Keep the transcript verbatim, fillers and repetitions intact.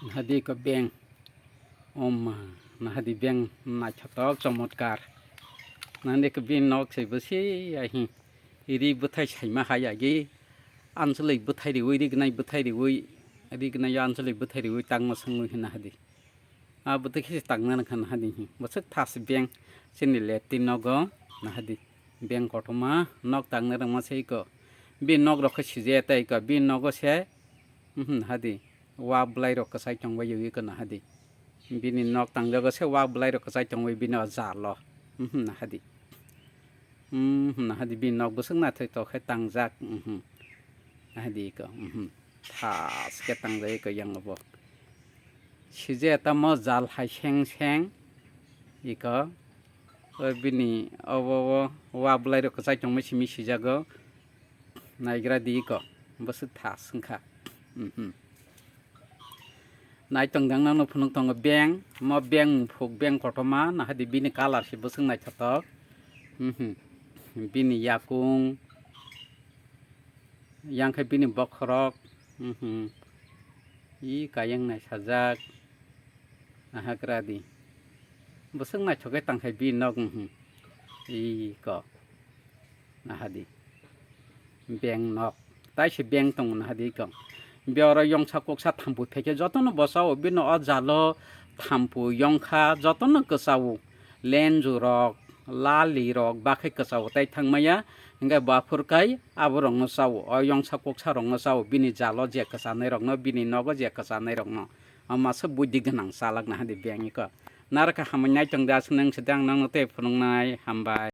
Nahadi ko beng. Oma, nahadi beng naithotok chomotkar. Nahadi ko bini nok se bwsi ahi. Iri bwthai saima hai agi. Anchwlwi bwthai riwi, rignai bwthai riwi, rignai anchwlwi bwthai riwi tangma sangwi hwnna hadi. A bwthai khe tangna nangkha nahadi hi. Bwswk thas beng chini leti nogo nahadi. Beng kotorma nok tangna rwma se iko. Bini nok rok khe sijaya tei iko. Bini nogo se, mhm, hadi. Wa bwlai rok kwchai tongbai iko nahadi. Bini nok tangjago se wa bwlai rok kwchai tongbai bini o jalo. Mhm, nahadi. Mhm, nahadi bini nok bwswk naithok tok khe tangjak. Mhm. Nahadi iko. Mhm. Thas khe tangjak iko yang obo. Sije tamo jal hai seng seng. Iko. O bini obo o wa bwlai rok kwchai tongma simi sijago. Naigra di iko. Bwswk thas wngkha. Mhm. Naitong jang nang phunuk tongo beng. Mo beng muphuk beng kotorma. Nahadi bini colour se bwswk naithotok. Mhm. Bini yakung. Yang khe bini bokhorok. Mhm. I kayang nai sajak. Nahagra di. Bwswk naithok khe tangkhai bini nok. Mhm. Iko. Nahadi. Beng nok. Tai se beng tongo nahadi iko. Be oro yongsa koksa thampui phaikhe jotono bwsao bini o jalo thampui yongkha jotono kwchao. Lenju rok, lali rok bakhe kwchao tai thangmaya. Hingkhe bo aphur kai abo rokno chao. O yongsa koksa rokno chao. Bini jalo je kwchanai rokno, bini nogo je kwchanai rokno. O masa buidhi gwnang chalak nahadi beng iko. Narwkha hamwi naitong de aswk nang side ang nangno tei phunuknai hambai.